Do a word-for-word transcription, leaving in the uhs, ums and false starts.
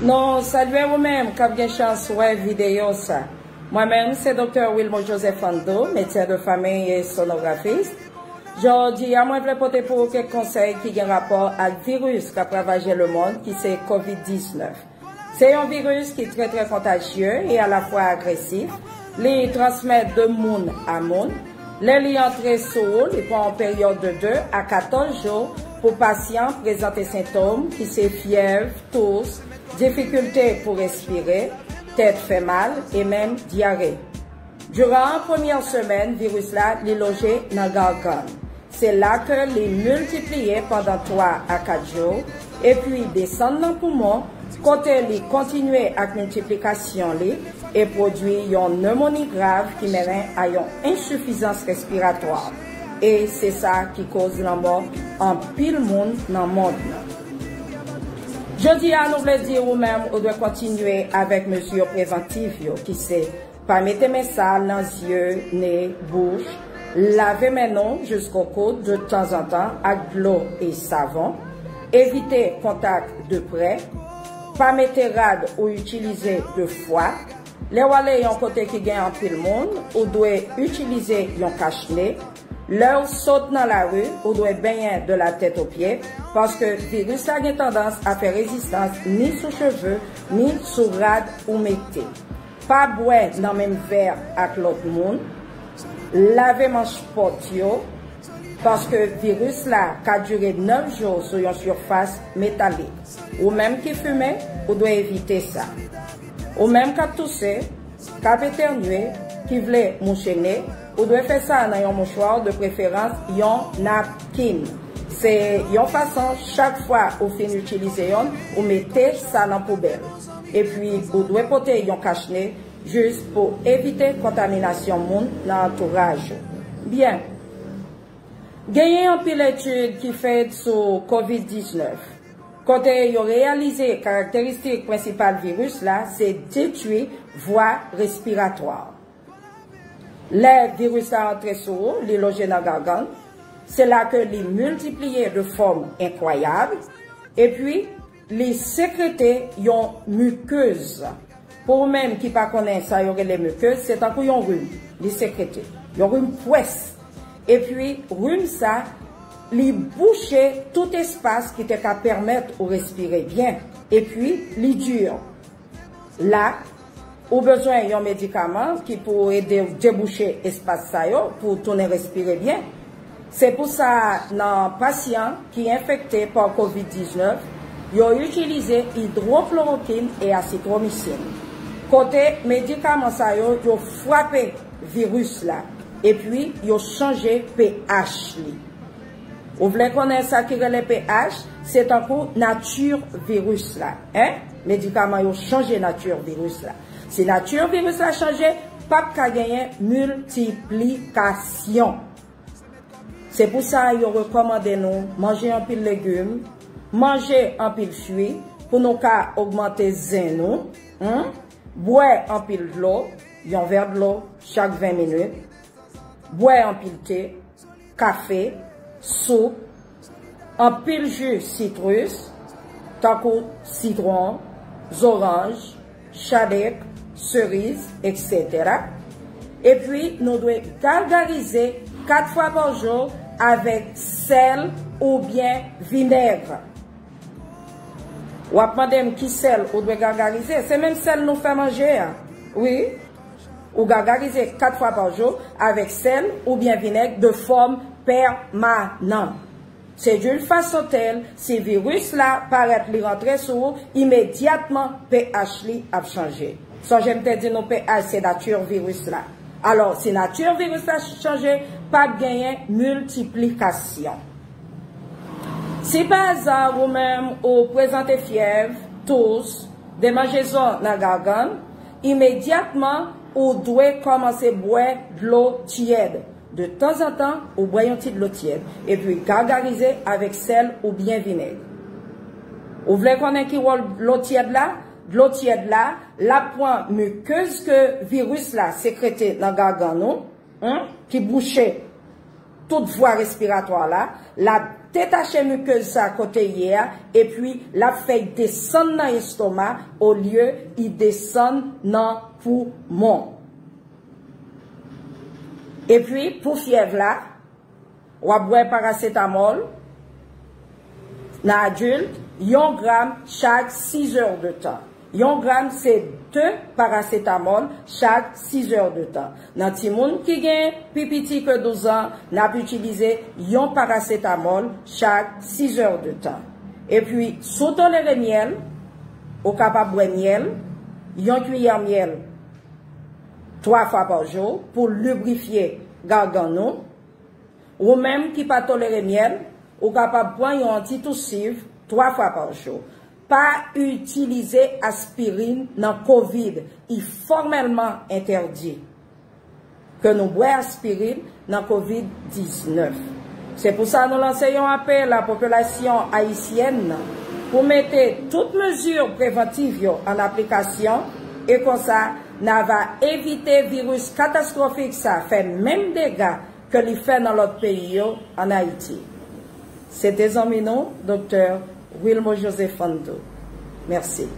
Nou salye ou menm k ap gen chans wè videyo sa. Mwen menm se Doktè Wilmo Joseph Ando, medsen de fanmi e sonografis. Jodi a mwen vle pote pou ou kèk konsèy ki gen rapò ak viris k ap ravaje lemonn ki se kovid diznèf. Se yon viris ki trè trè kontajye e alafwa agresif. Li transmèt de moun a moun. Lè li antre sou ou, li pran yon peryòd de de a katòz jou pou pasyan prezante sentòm ki se fyèv, tous, difikilte pou respire, tèt fè mal e menm dyare. Diran premyè semèn viris la li loje nan gagann. Se la ke li miltipliye pandan twa a kat jou, epi desann nan poumon, kote li kontinye ak miltiplikasyon li e pwodui yon nemoni grav ki mennen a yon ensifizans respiratwa. E se sa ki koz lanmò anpil moun nan mond lan. Jodi a nou vle di ou menm ou dwe kontinye avèk mezi prevantiv yo ki se pa mete men sal nan zye, ne, bouch, lave men nou jisko koud de tanzantan ak dlo e savon, evite kontak de prè, pa mete rad ou itilize de fwa. Lè w ale yon kote ki gen anpil moun, ou dwe itilize yon kachne. Lè w sot nan lari, ou dwe benyen de la tèt o pye, paske viris la gen tandans a fè rezistans ni sou cheve, ni sou rad ou mete. Pa bwè nan menm vè ak lòt moun. Lave manch pòt yo, paske viris la ka dire nèf jou sou yon sifas metalik. Ou menm ki fimen, ou dwe evite sa. Ou menm k ap touse, k ap etènye, ki vle mouche ne, ou dwe fè sa nan yon mouchwa, de preferans yon napkin. Se yon fason, chak fwa ou fin itilize yonn, ou mete sa nan poubèl. Epi, ou dwe pote yon kachne jis pou evite kontaminasyon moun nan antouraj ou. Byen. Genyen anpil etid ki fèt sou kovid diznèf, kote yo reyalize karakteristik prensipal viris la se detwi vwa respiratwa. Lè viris la antre sou ou, li loje nan gagann, se la ke li miltipliye de fòm enkwayab, epi li sekrete yon mikez. Pou ou menm ki pa konnen sa yo rele mikez, se tankou yon rim, li sekrete. Yon rim pwès. Epi rim sa, li bouche tout espas ki te ka pèmèt ou respire byen. Epi li di, la, ou bezwen yon medikaman ki pou ede w debouche espas sa yo pou w tounen respire byen. Se pou sa, nan pasyan ki enfekte pa kovid diznèf, yo itilize idwoklorokin e asitromisin. Kote medikaman sa yo, yo frape viris la, epi yo chanje pH li. Ou vle konnen sa ki rele pH? Se tankou nati viris la, en? Medikaman yo chanje nati viris la. Si nati viris la chanje, p ap ka genyen miltiplikasyon. Se pou sa yo rekòmande nou manje anpil legim, manje anpil fwi pou nou ka ogmante zen nou, hmm? Bwè anpil dlo, yon vè dlo chak ven minit, bwè anpil te, kafe, soup, anpil ji sitris, tankou sitwon, zoranj, chadèk, seriz, etsetera. Epi, nou dwe gagarize kat fwa pa jou avèk sèl oubyen vinèg. W ap mande m ki sèl ou dwe gagarize? Se menm sèl nou fè manje a. Wi. Ou gagarize kat fwa pa jou avèk sèl oubyen vinèg de fòm pèmanan. Se d'une façon telle, si viris la parèt li rantre sou ou, imedyatman pH li ap chanje. Sonje m te di nou pH se nati viris la. Alò, si nati viris la chanje, p ap genyen miltiplikasyon. Si pa aza ou menm ou prezante fyèv, tous, demanjezon nan gagann, imedyatman ou dwe kòmanse bwè dlo tyèd. De tanzantan, ou bwè yon ti dlo tyèd, epi gagarize avèk sèl oubyen vinèg. Ou vle konnen ki wòl dlo tyèd la? Dlo tyèd la, l ap pran mikez ke viris la sekrete nan gagann ou, hmm, ki bouche. tout vwa respiratwa la, l ap detache mikez sa kote l ye a, epi l ap fè l desann nan estoma olye l desann nan poumon. Epi, pou fyèv la, w ap bwè parasetamòl nan adilt, yon gram chak sis è de tan. Yon gram se de parasetamòl chak sis è de tan. Nan timoun ki gen pi piti ke douz an, n ap itilize yon parasetamòl chak sis è de tan. Epi, si w tolere myèl, ou kapab bwè myèl, yon kiyè myèl, twa fwa pa jou pou librifye gagann ou. Ou menm ki pa tolere myèl, ou kapab pran yon antitousiv twa fwa pa jou. Pa itilize aspirin nan kovid. Li fòmèlman entèdi ke nou bwè aspirin nan kovid diznèf. Se pou sa nou lanse yon apèl a popilasyon ayisyèn nan pou mete tout mezi prevantiv yo an aplikasyon, e konsa n a va evite viris katastwofik sa fè menm dega ke li fè nan lòt peyi yo ann Ayiti. Se te zanmi nou, Doktè Wilmo Joseph Fando. Mèsi.